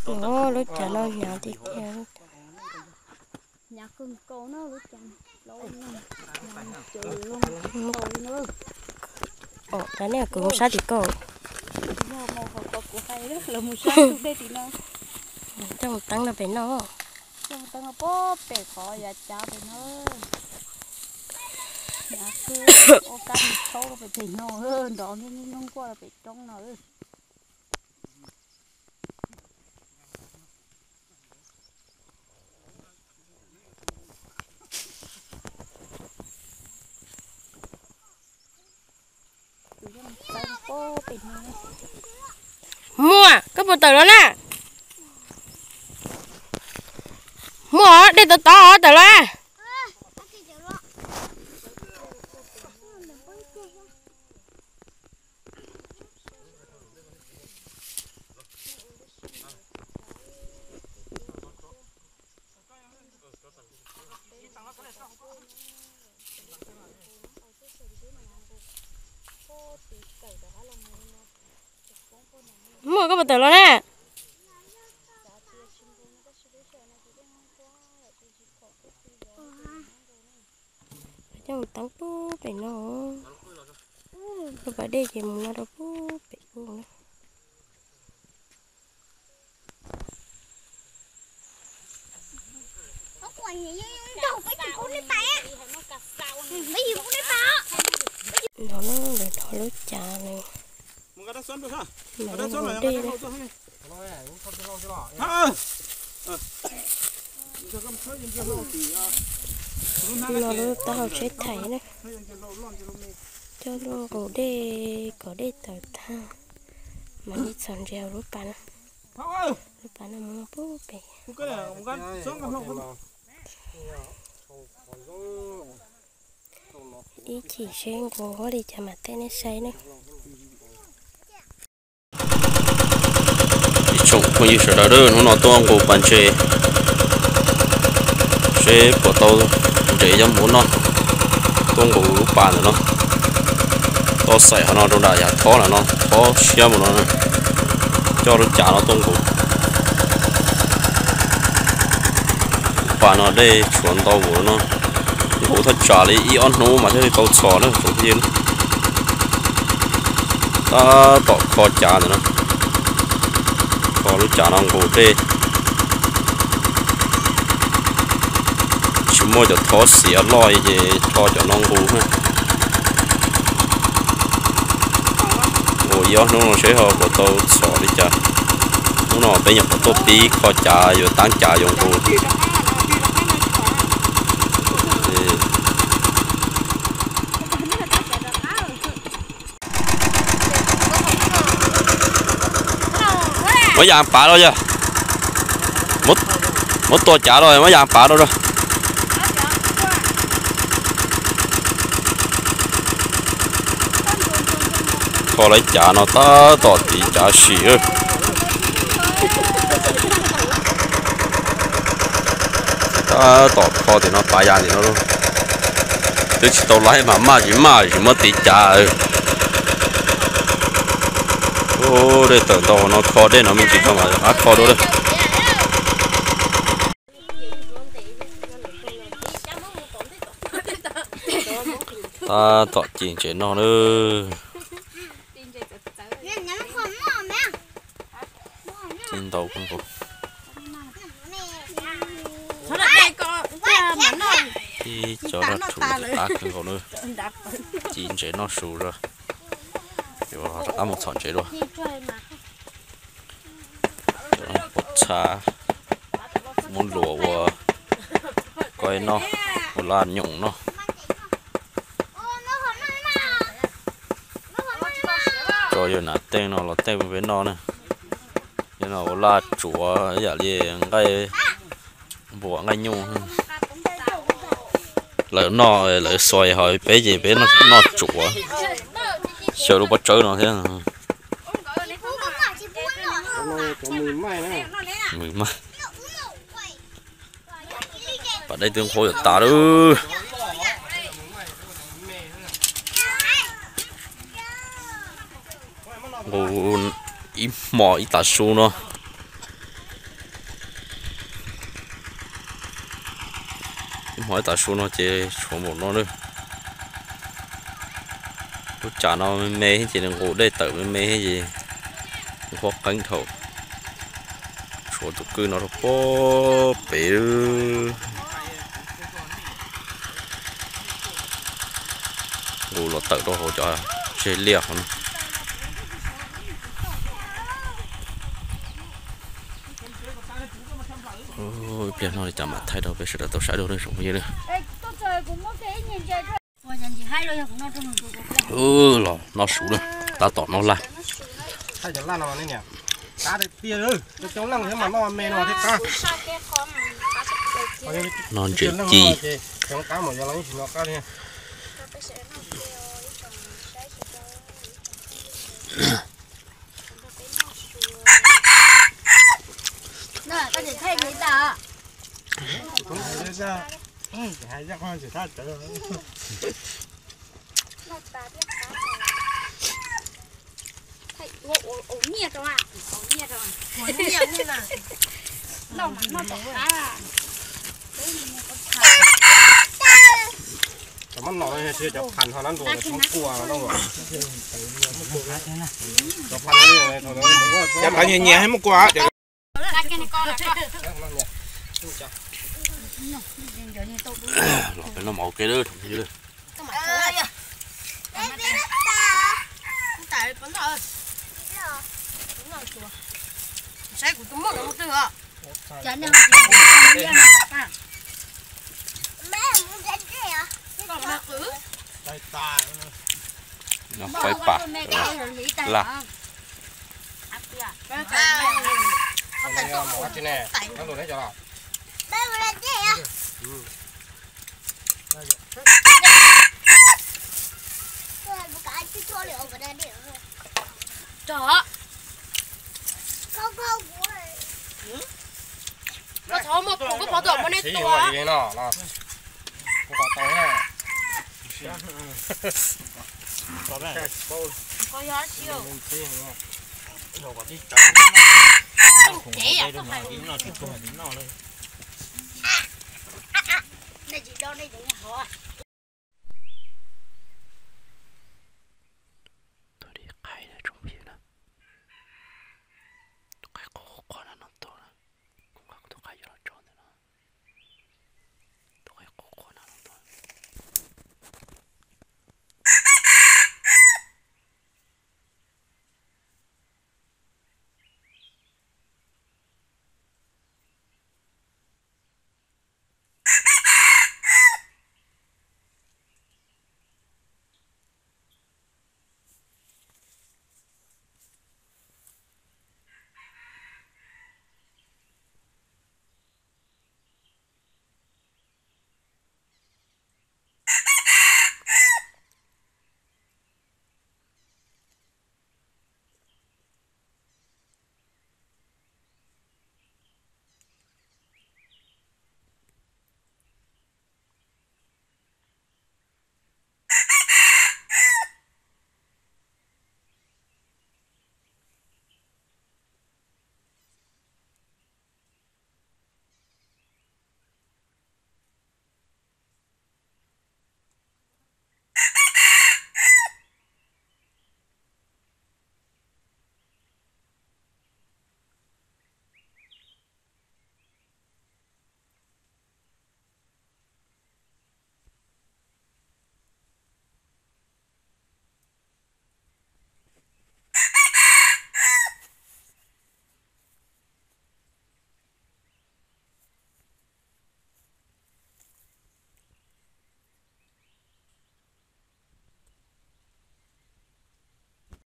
Lub cav no hnyav tiag tiag. Hnyav kawg nkaus na lub cav. Cov nej kuv mus sab tim koj. Coj mus teeb rau pem no. Coj mus teeb rau pem qhov yav cav pem no. Hnyav kawg, ua kab mus tshauv rau pem pem no, nrov nroo nkuaj rau pem roob no. Muaj, koj puas tawm los na? Muaj, dej tod tod tawm los. Muaj, koj puas tawm los na? Coj mus teeb pub pem no. Lub pas dej ces mus no rau pub pem pub na. No na, lawv dhos lub cav no. Mam li mus dej na. No lub taub hau tsheb thaiv na. Coj lub nqus dej kom dej tawm tag, mam li txhom ntses hauv lub pas no. Lub pas no mus pub pem. Ib chim seb nqus huab li cas mam thaij nej saib na. Ib tsoom phooj ywg sawv daws, hnub no tuaj nqus pas ntses seb puas tau ntses coj mus ua noj. Tuaj nqus lub pas ntawm no, toj xaim qhov no rau nram yav thob ntawm no, thob siab mus no, coj lub cav no tuaj nqus. Pas no dej tshuav ntau vim no, nqus thaj tsam li ib ob hnub mas thiaj li tau txhom na tsoom phooj ywg. Tab tom kho cav ntawm no, kho lub cav no nqus dej. Tsis muaj cov thob xiav loj ces kho cov no nqus na. Nqus ib ob hnub no seb ho puas tau txhom li cas. Hnub no peb nyuam qhuav tuaj pib kho cav, yuav taab cav yuav nqus. Muab yas pav rau yog, muab tua cav rau muab yas pav rau. Kho lawv cav no tab tom tiv cav sim. Tab tom kho tim no pav yas tim no. Twb tsis tau laib mas maj tsis maj tsis muab tiv cav. Ub, dej tawm ntau no kho dej no me ntsis tso mas qab kho dua. Tab tom ci ntses noj na. Ci ntau kawg nkaus. Ib cov dab rhuv qab kawg nkaus na. Ci ntses noj su zog. Yuav rov qab mus txhom ntses dua. Pob txha muab luam ua koj noj, ua laj nyoos noj. Tso yawg nas teej no los teej peb noj na. Yawg no ua laj tsuav ib yam li nqaij npuas nqaij nyuj. Lawv noj lawv xuas ho peb ces peb noj tsuav. Xyaw lub pob tsawb no thiab. Mws maj. Pas dej twb nqhuav yuav tas lawm. Nqus ib hmos ib tav su no. Hmo ib tav su no ces tshuav npaum no na. Lub tsam no me me thiab ces nws nqus dej tawm me me thiab ces nqhuab qeeb dhau. Tshuav tus kwj no rau puag pem. Nqus los tawm rau hauv cov tseg liaj hauv no. Ib pliag no li cas mam thaij rau peb sawv daws tau saib dua ne tsoom phooj ywg na. Los noj su na, tab tom noj laj. Noj ntses ci. Cov mab no cov phan ho nab ntua cov kua no. Cov phan nyias nyias muab kua. Los peb noj mov ua ke. Saib kuv tus muam no mus twg os. Noj quaib pam laj. Koj txhob muaj plhus koj pov tuam muaj nej tua. Koj yog dab tsi os? Cev yam koj hais. Nej tsis do nej cov niag hov.